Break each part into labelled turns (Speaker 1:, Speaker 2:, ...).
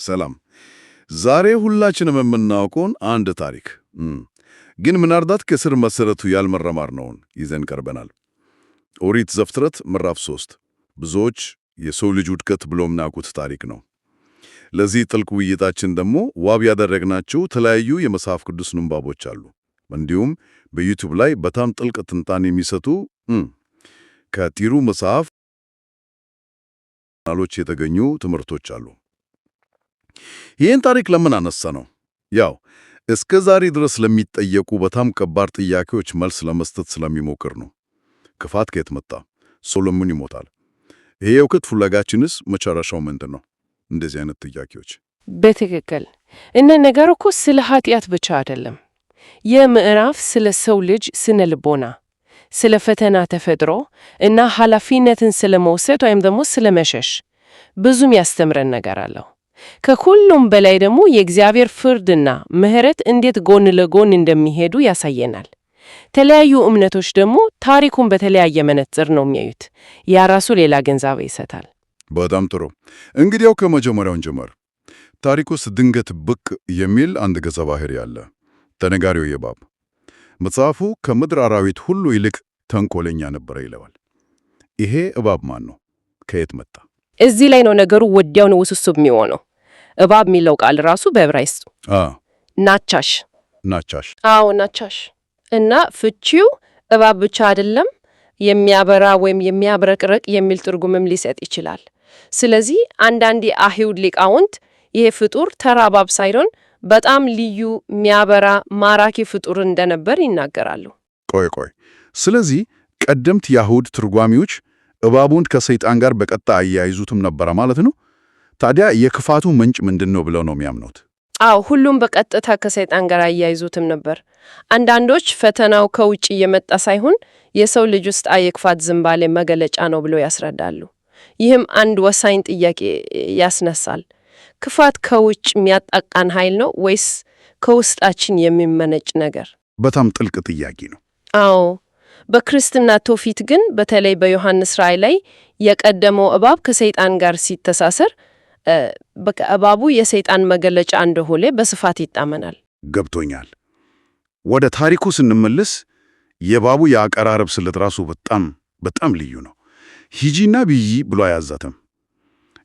Speaker 1: ሰላም። ዛሬ ሁላችንም የምናውቀውን አንድ ታሪክ ግን ምናልባት ከስር መሰረቱ ያልመረመርነውን ይዘን ቀርበናል። ኦሪት ዘፍጥረት ምዕራፍ 3 ብዙዎች የሰው ልጅ ውድቀት ብሎ የሚያውቁት ታሪክ ነው። ለዚህ ጥልቅ ውይይታችን ደግሞ ዋቢ ያደረግናቸው የተለያዩ የመጽሐፍ ቅዱስ ንባቦች አሉ። እንዲሁም በዩቲዩብ ላይ በጣም ጥልቅ ትንታኔ የሚሰጡ ከጢሩ መጽሐፍ ቻናሎች የተገኙ ትምህርቶች አሉ። ይህን ታሪክ ለምን አነሳነው? ያው እስከ ዛሬ ድረስ ለሚጠየቁ በጣም ከባድ ጥያቄዎች መልስ ለመስጠት ስለሚሞክር ነው። ክፋት ከየት መጣ? ሰው ለምን ይሞታል? ይሄ የእውቀት ፍለጋችንስ መጨረሻው ምንድን ነው? እንደዚህ አይነት ጥያቄዎች።
Speaker 2: በትክክል። እና ነገሩ እኮ ስለ ኃጢአት ብቻ አይደለም። ይህ ምዕራፍ ስለ ሰው ልጅ ስነ ልቦና፣ ስለ ፈተና ተፈጥሮ እና ኃላፊነትን ስለ መውሰድ ወይም ደግሞ ስለ መሸሽ ብዙም ያስተምረን ነገር አለው። ከሁሉም በላይ ደግሞ የእግዚአብሔር ፍርድና ምሕረት እንዴት ጎን ለጎን እንደሚሄዱ ያሳየናል። የተለያዩ እምነቶች ደግሞ ታሪኩን በተለያየ መነጽር ነው የሚያዩት። ያ ራሱ ሌላ ግንዛቤ ይሰጣል።
Speaker 1: በጣም ጥሩ። እንግዲያው ከመጀመሪያው እንጀምር። ታሪክ ውስጥ ድንገት ብቅ የሚል አንድ ገጸ ባህሪ አለ፣ ተነጋሪው እባብ። መጽሐፉ ከምድር አራዊት ሁሉ ይልቅ ተንኮለኛ ነበረ ይለዋል። ይሄ እባብ ማን ነው? ከየት መጣ?
Speaker 2: እዚህ ላይ ነው ነገሩ ወዲያውኑ ውስብስብ የሚሆነው። እባብ የሚለው ቃል ራሱ በዕብራይስጡ ናቻሽ።
Speaker 1: ናቻሽ።
Speaker 2: አዎ፣ ናቻሽ። እና ፍቺው እባብ ብቻ አይደለም፣ የሚያበራ ወይም የሚያብረቅርቅ የሚል ትርጉምም ሊሰጥ ይችላል። ስለዚህ አንዳንድ የአይሁድ ሊቃውንት ይሄ ፍጡር ተራ እባብ ሳይሆን በጣም ልዩ፣ የሚያበራ፣ ማራኪ ፍጡር እንደነበር ይናገራሉ።
Speaker 1: ቆይ ቆይ፣ ስለዚህ ቀደምት የአይሁድ ትርጓሚዎች እባቡን ከሰይጣን ጋር በቀጥታ አያይዙትም ነበረ ማለት ነው? ታዲያ የክፋቱ ምንጭ ምንድን ነው ብለው ነው የሚያምኑት?
Speaker 2: አዎ፣ ሁሉም በቀጥታ ከሰይጣን ጋር አያይዙትም ነበር። አንዳንዶች ፈተናው ከውጭ የመጣ ሳይሆን የሰው ልጅ ውስጥ የክፋት ዝንባሌ መገለጫ ነው ብለው ያስረዳሉ። ይህም አንድ ወሳኝ ጥያቄ ያስነሳል። ክፋት ከውጭ የሚያጠቃን ኃይል ነው ወይስ ከውስጣችን የሚመነጭ ነገር?
Speaker 1: በጣም ጥልቅ ጥያቄ ነው።
Speaker 2: አዎ። በክርስትና ትውፊት ግን በተለይ በዮሐንስ ራእይ ላይ የቀደመው እባብ ከሰይጣን ጋር ሲተሳሰር፣ በቃ እባቡ የሰይጣን መገለጫ እንደሆነ በስፋት ይታመናል።
Speaker 1: ገብቶኛል። ወደ ታሪኩ ስንመለስ የእባቡ የአቀራረብ ስልት ራሱ በጣም በጣም ልዩ ነው። ሂጂና ብዪ ብሎ አያዛትም።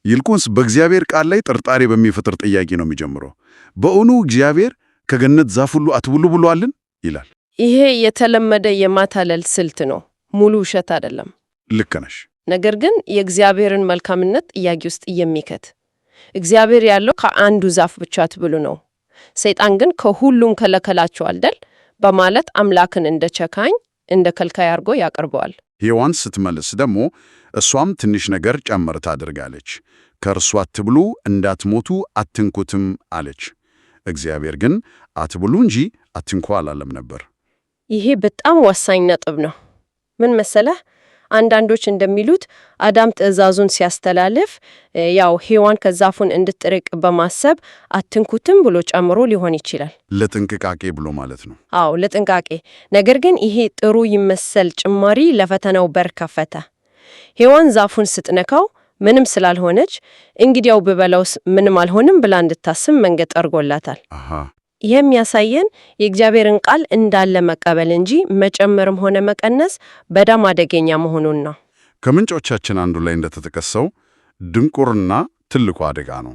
Speaker 1: ይልቁንስ በእግዚአብሔር ቃል ላይ ጥርጣሬ በሚፈጥር ጥያቄ ነው የሚጀምረው። በእውኑ እግዚአብሔር ከገነት ዛፍ ሁሉ አትብሉ ብሎአልን? ይላል።
Speaker 2: ይሄ የተለመደ የማታለል ስልት ነው። ሙሉ ውሸት አይደለም።
Speaker 1: ልክ ነሽ።
Speaker 2: ነገር ግን የእግዚአብሔርን መልካምነት ጥያቄ ውስጥ የሚከት፣ እግዚአብሔር ያለው ከአንዱ ዛፍ ብቻ አትብሉ ነው። ሰይጣን ግን ከሁሉም ከለከላቸው አይደል በማለት አምላክን እንደ ጨካኝ፣ እንደ ከልካይ አድርጎ ያቀርበዋል።
Speaker 1: ሔዋን ስትመልስ ደግሞ እሷም ትንሽ ነገር ጨመር ታደርጋለች። ከእርሱ አትብሉ፣ እንዳትሞቱ አትንኩትም አለች። እግዚአብሔር ግን አትብሉ እንጂ አትንኩ አላለም ነበር።
Speaker 2: ይሄ በጣም ወሳኝ ነጥብ ነው። ምን መሰለህ፣ አንዳንዶች እንደሚሉት አዳም ትዕዛዙን ሲያስተላልፍ ያው ሔዋን ከዛፉን እንድትርቅ በማሰብ አትንኩትም ብሎ ጨምሮ ሊሆን ይችላል።
Speaker 1: ለጥንቃቄ ብሎ ማለት ነው።
Speaker 2: አዎ፣ ለጥንቃቄ። ነገር ግን ይሄ ጥሩ ይመሰል ጭማሪ ለፈተናው በር ከፈተ። ሔዋን ዛፉን ስትነካው ምንም ስላልሆነች እንግዲያው ብበላውስ ምንም አልሆንም ብላ እንድታስብ መንገድ ጠርጎላታል። ይህ የሚያሳየን የእግዚአብሔርን ቃል እንዳለ መቀበል እንጂ መጨመርም ሆነ መቀነስ በጣም አደገኛ መሆኑን ነው።
Speaker 1: ከምንጮቻችን አንዱ ላይ እንደተጠቀሰው ድንቁርና ትልቁ አደጋ ነው።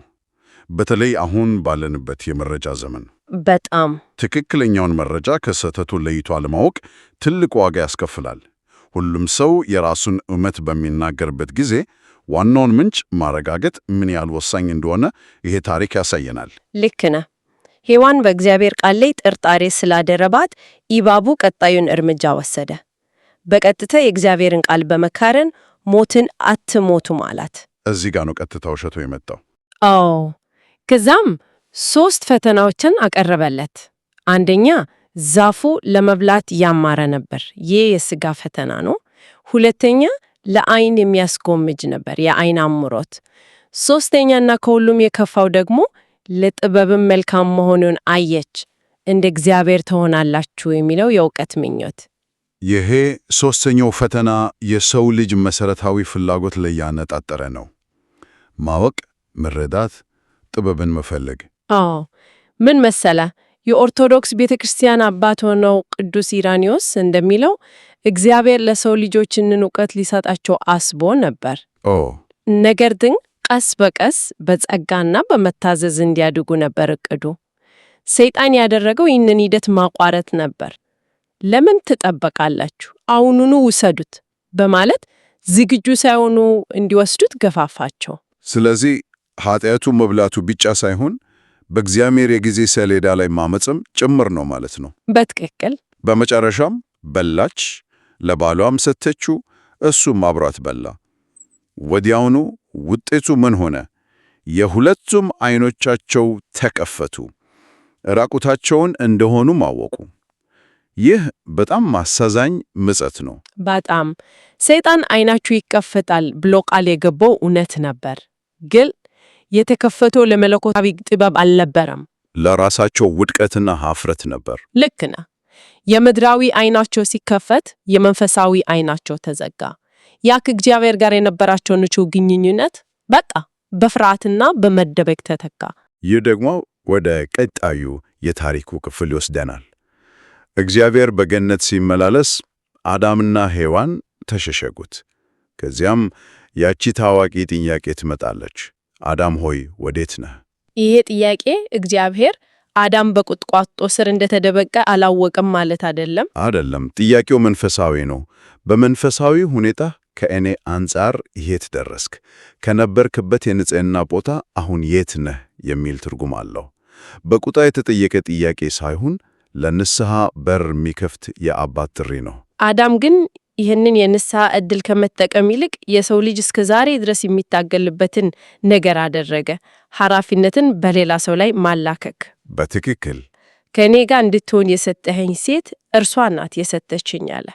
Speaker 1: በተለይ አሁን ባለንበት የመረጃ ዘመን።
Speaker 2: በጣም።
Speaker 1: ትክክለኛውን መረጃ ከስህተቱ ለይቶ አለማወቅ ትልቅ ዋጋ ያስከፍላል። ሁሉም ሰው የራሱን እምነት በሚናገርበት ጊዜ ዋናውን ምንጭ ማረጋገጥ ምን ያህል ወሳኝ እንደሆነ ይሄ ታሪክ ያሳየናል።
Speaker 2: ልክ ነህ። ሔዋን በእግዚአብሔር ቃል ላይ ጥርጣሬ ስላደረባት እባቡ ቀጣዩን እርምጃ ወሰደ። በቀጥታ የእግዚአብሔርን ቃል በመቃረን ሞትን አትሞቱም አላት።
Speaker 1: እዚህ ጋር ነው ቀጥታ ውሸቱ የመጣው።
Speaker 2: አዎ። ከዛም ሶስት ፈተናዎችን አቀረበለት። አንደኛ፣ ዛፉ ለመብላት ያማረ ነበር። ይህ የስጋ ፈተና ነው። ሁለተኛ፣ ለአይን የሚያስጎምጅ ነበር፣ የአይን አምሮት። ሶስተኛና ከሁሉም የከፋው ደግሞ ለጥበብም መልካም መሆኑን አየች፣ እንደ እግዚአብሔር ትሆናላችሁ የሚለው የእውቀት ምኞት።
Speaker 1: ይሄ ሶስተኛው ፈተና የሰው ልጅ መሰረታዊ ፍላጎት ላይ ያነጣጠረ ነው። ማወቅ፣ መረዳት፣ ጥበብን መፈለግ።
Speaker 2: አዎ፣ ምን መሰለ፣ የኦርቶዶክስ ቤተ ክርስቲያን አባት ሆነው ቅዱስ ኢራኒዮስ እንደሚለው እግዚአብሔር ለሰው ልጆች ይህንን እውቀት ሊሰጣቸው አስቦ ነበር።
Speaker 1: ኦ
Speaker 2: ነገር ግን ቀስ በቀስ በጸጋና በመታዘዝ እንዲያድጉ ነበር እቅዱ። ሰይጣን ያደረገው ይህንን ሂደት ማቋረጥ ነበር። ለምን ትጠበቃላችሁ? አሁኑኑ ውሰዱት በማለት ዝግጁ ሳይሆኑ እንዲወስዱት ገፋፋቸው።
Speaker 1: ስለዚህ ኃጢአቱ መብላቱ ብቻ ሳይሆን በእግዚአብሔር የጊዜ ሰሌዳ ላይ ማመፅም ጭምር ነው ማለት ነው።
Speaker 2: በትክክል።
Speaker 1: በመጨረሻም በላች፣ ለባሏም ሰጠችው፣ እሱም አብሯት በላ። ወዲያውኑ ውጤቱ ምን ሆነ? የሁለቱም ዓይኖቻቸው ተከፈቱ፣ ራቁታቸውን እንደሆኑም አወቁ። ይህ በጣም አሳዛኝ ምጸት ነው።
Speaker 2: በጣም። ሰይጣን ዓይናችሁ ይከፈታል ብሎ ቃል የገባው እውነት ነበር፣ ግን የተከፈተው ለመለኮታዊ ጥበብ አልነበረም።
Speaker 1: ለራሳቸው ውድቀትና ኀፍረት ነበር።
Speaker 2: ልክ ነህ። የምድራዊ ዓይናቸው ሲከፈት የመንፈሳዊ ዓይናቸው ተዘጋ። ያ ከእግዚአብሔር ጋር የነበራቸው ንጹሕ ግንኙነት በቃ በፍርሃትና በመደበቅ ተተካ።
Speaker 1: ይህ ደግሞ ወደ ቀጣዩ የታሪኩ ክፍል ይወስደናል። እግዚአብሔር በገነት ሲመላለስ አዳምና ሔዋን ተሸሸጉት። ከዚያም ያቺ ታዋቂ ጥያቄ ትመጣለች። አዳም ሆይ ወዴት ነህ?
Speaker 2: ይሄ ጥያቄ እግዚአብሔር አዳም በቁጥቋጦ ስር እንደተደበቀ አላወቅም ማለት አይደለም።
Speaker 1: አይደለም። ጥያቄው መንፈሳዊ ነው። በመንፈሳዊ ሁኔታ ከእኔ አንጻር የት ደረስክ? ከነበርክበት የንጽህና ቦታ አሁን የት ነህ? የሚል ትርጉም አለው። በቁጣ የተጠየቀ ጥያቄ ሳይሆን ለንስሐ በር የሚከፍት የአባት ጥሪ ነው።
Speaker 2: አዳም ግን ይህንን የንስሐ ዕድል ከመጠቀም ይልቅ የሰው ልጅ እስከ ዛሬ ድረስ የሚታገልበትን ነገር አደረገ። ኃላፊነትን በሌላ ሰው ላይ ማላከክ።
Speaker 1: በትክክል።
Speaker 2: ከእኔ ጋር እንድትሆን የሰጠኸኝ ሴት እርሷ ናት የሰጠችኝ አለ።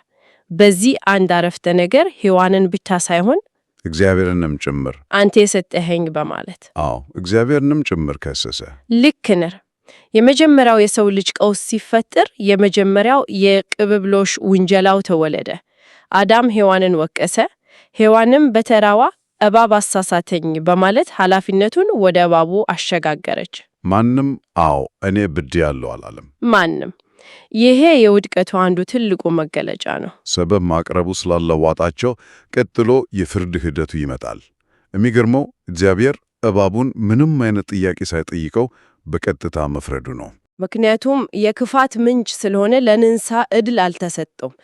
Speaker 2: በዚህ አንድ አረፍተ ነገር ሔዋንን ብቻ ሳይሆን
Speaker 1: እግዚአብሔርንም ጭምር
Speaker 2: አንተ የሰጠኸኝ በማለት
Speaker 1: አዎ፣ እግዚአብሔርንም ጭምር ከሰሰ።
Speaker 2: ልክ ነህ። የመጀመሪያው የሰው ልጅ ቀውስ ሲፈጠር የመጀመሪያው የቅብብሎሽ ውንጀላው ተወለደ። አዳም ሔዋንን ወቀሰ። ሔዋንም በተራዋ እባብ አሳሳተኝ በማለት ኃላፊነቱን ወደ እባቡ አሸጋገረች።
Speaker 1: ማንም አዎ እኔ በድያለሁ አላለም።
Speaker 2: ማንም። ይሄ የውድቀቱ አንዱ ትልቁ መገለጫ ነው።
Speaker 1: ሰበብ ማቅረቡ ስላለዋጣቸው ቀጥሎ የፍርድ ሂደቱ ይመጣል። የሚገርመው እግዚአብሔር እባቡን ምንም አይነት ጥያቄ ሳይጠይቀው በቀጥታ መፍረዱ ነው።
Speaker 2: ምክንያቱም የክፋት ምንጭ ስለሆነ ለንስሐ ዕድል አልተሰጠውም።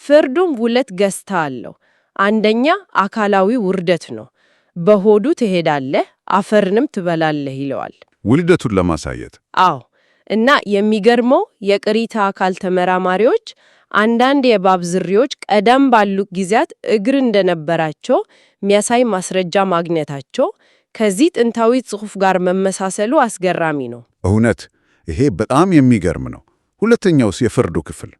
Speaker 2: ፍርዱም ሁለት ገጽታ አለው። አንደኛ አካላዊ ውርደት ነው። በሆዱ ትሄዳለህ፣ አፈርንም ትበላለህ ይለዋል።
Speaker 1: ውልደቱን ለማሳየት።
Speaker 2: አዎ። እና የሚገርመው የቅሪተ አካል ተመራማሪዎች አንዳንድ የእባብ ዝርያዎች ቀደም ባሉ ጊዜያት እግር እንደነበራቸው የሚያሳይ ማስረጃ ማግኘታቸው ከዚህ ጥንታዊ ጽሑፍ ጋር መመሳሰሉ አስገራሚ ነው።
Speaker 1: እውነት፣ ይሄ በጣም የሚገርም ነው። ሁለተኛውስ የፍርዱ ክፍል?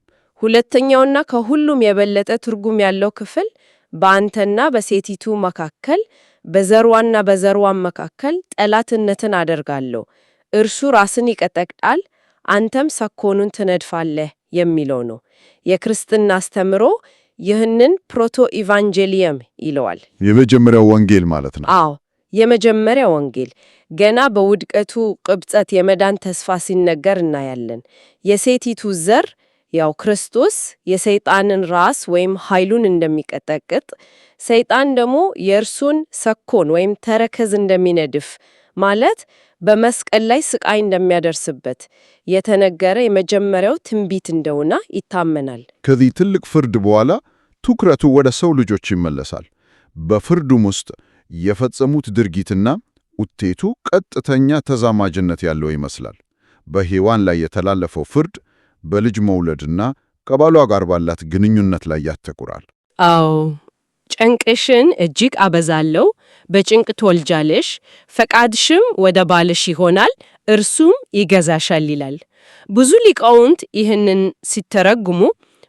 Speaker 2: ሁለተኛውና ከሁሉም የበለጠ ትርጉም ያለው ክፍል በአንተና በሴቲቱ መካከል፣ በዘርዋና በዘርዋም መካከል ጠላትነትን አደርጋለሁ፣ እርሱ ራስን ይቀጠቅጣል፣ አንተም ሰኮኑን ትነድፋለህ የሚለው ነው። የክርስትና አስተምህሮ ይህንን proto evangelium ይለዋል።
Speaker 1: የመጀመሪያው ወንጌል ማለት ነው።
Speaker 2: አዎ፣ የመጀመሪያ ወንጌል። ገና በውድቀቱ ቅጽበት የመዳን ተስፋ ሲነገር እናያለን። የሴቲቱ ዘር ያው ክርስቶስ የሰይጣንን ራስ ወይም ኃይሉን እንደሚቀጠቅጥ፣ ሰይጣን ደግሞ የእርሱን ሰኮን ወይም ተረከዝ እንደሚነድፍ፣ ማለት በመስቀል ላይ ስቃይ እንደሚያደርስበት የተነገረ የመጀመሪያው ትንቢት እንደሆነ ይታመናል።
Speaker 1: ከዚህ ትልቅ ፍርድ በኋላ ትኩረቱ ወደ ሰው ልጆች ይመለሳል። በፍርዱም ውስጥ የፈጸሙት ድርጊትና ውጤቱ ቀጥተኛ ተዛማጅነት ያለው ይመስላል። በሔዋን ላይ የተላለፈው ፍርድ በልጅ መውለድና ከባሏ ጋር ባላት ግንኙነት ላይ ያተኩራል።
Speaker 2: አዎ፣ ጭንቅሽን እጅግ አበዛለሁ፣ በጭንቅ ትወልጃለሽ፣ ፈቃድሽም ወደ ባልሽ ይሆናል፣ እርሱም ይገዛሻል ይላል። ብዙ ሊቃውንት ይህንን ሲተረጉሙ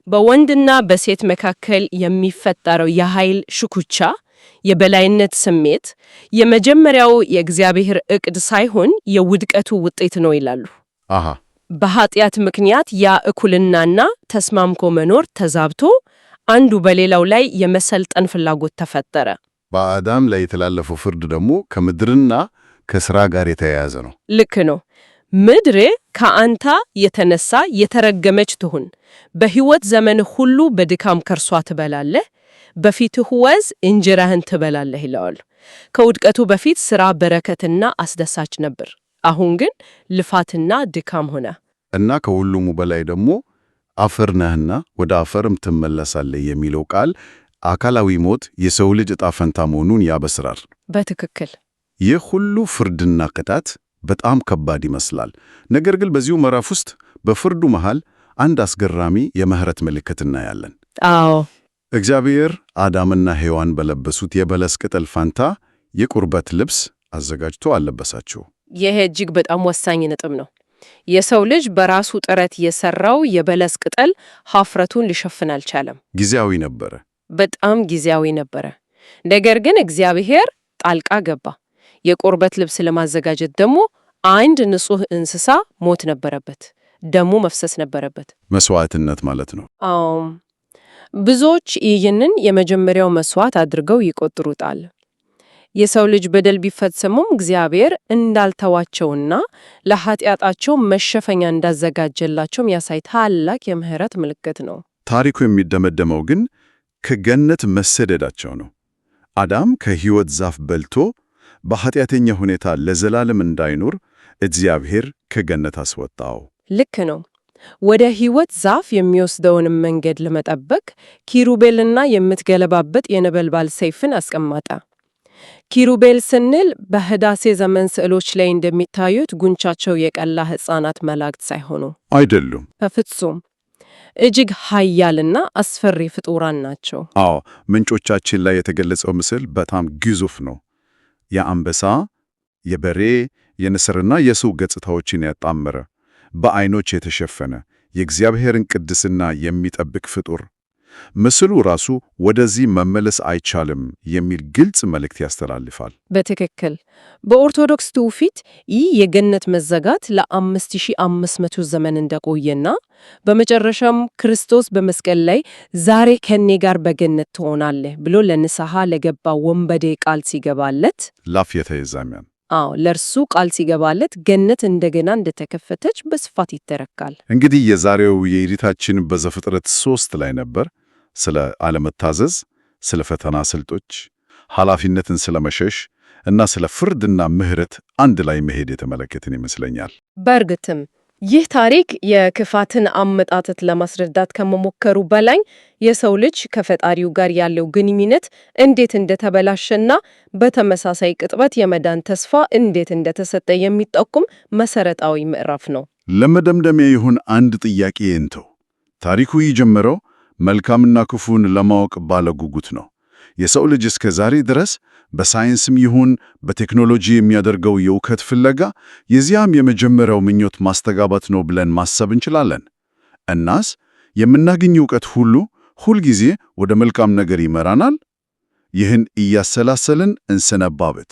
Speaker 2: በወንድና በሴት መካከል የሚፈጠረው የኃይል ሽኩቻ፣ የበላይነት ስሜት የመጀመሪያው የእግዚአብሔር ዕቅድ ሳይሆን የውድቀቱ ውጤት ነው ይላሉ።
Speaker 1: አሃ
Speaker 2: በኃጢአት ምክንያት ያ እኩልናና ተስማምኮ መኖር ተዛብቶ አንዱ በሌላው ላይ የመሰልጠን ፍላጎት ተፈጠረ።
Speaker 1: በአዳም ላይ የተላለፈው ፍርድ ደግሞ ከምድርና ከሥራ ጋር የተያያዘ ነው።
Speaker 2: ልክ ነው። ምድር ከአንተ የተነሳ የተረገመች ትሁን፣ በሕይወት ዘመንህ ሁሉ በድካም ከእርሷ ትበላለህ፣ በፊትህ ወዝ እንጀራህን ትበላለህ ይለዋል። ከውድቀቱ በፊት ሥራ በረከትና አስደሳች ነበር። አሁን ግን ልፋትና ድካም ሆነ።
Speaker 1: እና ከሁሉም በላይ ደግሞ አፈር ነህና ወደ አፈርም ትመለሳለህ የሚለው ቃል አካላዊ ሞት የሰው ልጅ ዕጣ ፈንታ መሆኑን ያበስራል።
Speaker 2: በትክክል።
Speaker 1: ይህ ሁሉ ፍርድና ቅጣት በጣም ከባድ ይመስላል። ነገር ግን በዚሁ ምዕራፍ ውስጥ በፍርዱ መሃል አንድ አስገራሚ የምህረት ምልክት እናያለን።
Speaker 2: አዎ።
Speaker 1: እግዚአብሔር አዳምና ሔዋን በለበሱት የበለስ ቅጠል ፋንታ የቁርበት ልብስ አዘጋጅቶ አለበሳቸው።
Speaker 2: ይህ እጅግ በጣም ወሳኝ ነጥብ ነው። የሰው ልጅ በራሱ ጥረት የሰራው የበለስ ቅጠል ኀፍረቱን ሊሸፍን አልቻለም።
Speaker 1: ጊዜያዊ ነበረ።
Speaker 2: በጣም ጊዜያዊ ነበረ። ነገር ግን እግዚአብሔር ጣልቃ ገባ። የቁርበት ልብስ ለማዘጋጀት ደግሞ አንድ ንጹሕ እንስሳ ሞት ነበረበት። ደሙ መፍሰስ ነበረበት።
Speaker 1: መስዋዕትነት ማለት ነው።
Speaker 2: አዎ። ብዙዎች ይህንን የመጀመሪያው መስዋዕት አድርገው ይቆጥሩታል። የሰው ልጅ በደል ቢፈጽሙም እግዚአብሔር እንዳልተዋቸውና ለኃጢአታቸው መሸፈኛ እንዳዘጋጀላቸው የሚያሳይ ታላቅ የምህረት ምልክት ነው።
Speaker 1: ታሪኩ የሚደመደመው ግን ከገነት መሰደዳቸው ነው። አዳም ከሕይወት ዛፍ በልቶ በኃጢአተኛ ሁኔታ ለዘላለም እንዳይኖር እግዚአብሔር ከገነት አስወጣው።
Speaker 2: ልክ ነው። ወደ ሕይወት ዛፍ የሚወስደውንም መንገድ ለመጠበቅ ኪሩቤልና የምትገለባበጥ የነበልባል ሰይፍን አስቀመጠ። ኪሩቤል ስንል በህዳሴ ዘመን ስዕሎች ላይ እንደሚታዩት ጉንቻቸው የቀላ ሕፃናት መላእክት ሳይሆኑ
Speaker 1: አይደሉም።
Speaker 2: በፍጹም እጅግ ኃያልና አስፈሪ ፍጡራን ናቸው።
Speaker 1: አዎ፣ ምንጮቻችን ላይ የተገለጸው ምስል በጣም ግዙፍ ነው። የአንበሳ፣ የበሬ፣ የንስርና የሰው ገጽታዎችን ያጣመረ፣ በዓይኖች የተሸፈነ የእግዚአብሔርን ቅድስና የሚጠብቅ ፍጡር። ምስሉ ራሱ ወደዚህ መመለስ አይቻልም የሚል ግልጽ መልእክት ያስተላልፋል።
Speaker 2: በትክክል። በኦርቶዶክስ ትውፊት ይህ የገነት መዘጋት ለ5500 ዘመን እንደቆየና በመጨረሻም ክርስቶስ በመስቀል ላይ ዛሬ ከኔ ጋር በገነት ትሆናለህ ብሎ ለንስሐ ለገባ ወንበዴ ቃል ሲገባለት
Speaker 1: ላፍ የተይዛሚያን
Speaker 2: አዎ፣ ለእርሱ ቃል ሲገባለት ገነት እንደገና እንደተከፈተች በስፋት ይተረካል።
Speaker 1: እንግዲህ የዛሬው የእይታችን በዘፍጥረት 3 ላይ ነበር። ስለ አለመታዘዝ፣ ስለ ፈተና ስልቶች፣ ኃላፊነትን ስለመሸሽ እና ስለ ፍርድና ምሕረት አንድ ላይ መሄድ የተመለከትን ይመስለኛል።
Speaker 2: በእርግጥም ይህ ታሪክ የክፋትን አመጣጠት ለማስረዳት ከመሞከሩ በላይ የሰው ልጅ ከፈጣሪው ጋር ያለው ግንኙነት እንዴት እንደተበላሸና በተመሳሳይ ቅጥበት የመዳን ተስፋ እንዴት እንደተሰጠ የሚጠቁም መሰረታዊ ምዕራፍ ነው።
Speaker 1: ለመደምደሚያ ይሁን አንድ ጥያቄ እንተው። ታሪኩ የጀመረው መልካምና ክፉን ለማወቅ ባለ ጉጉት ነው። የሰው ልጅ እስከ ዛሬ ድረስ በሳይንስም ይሁን በቴክኖሎጂ የሚያደርገው የእውቀት ፍለጋ የዚያም የመጀመሪያው ምኞት ማስተጋባት ነው ብለን ማሰብ እንችላለን። እናስ የምናገኘው እውቀት ሁሉ ሁልጊዜ ወደ መልካም ነገር ይመራናል? ይህን እያሰላሰልን እንሰነባበት።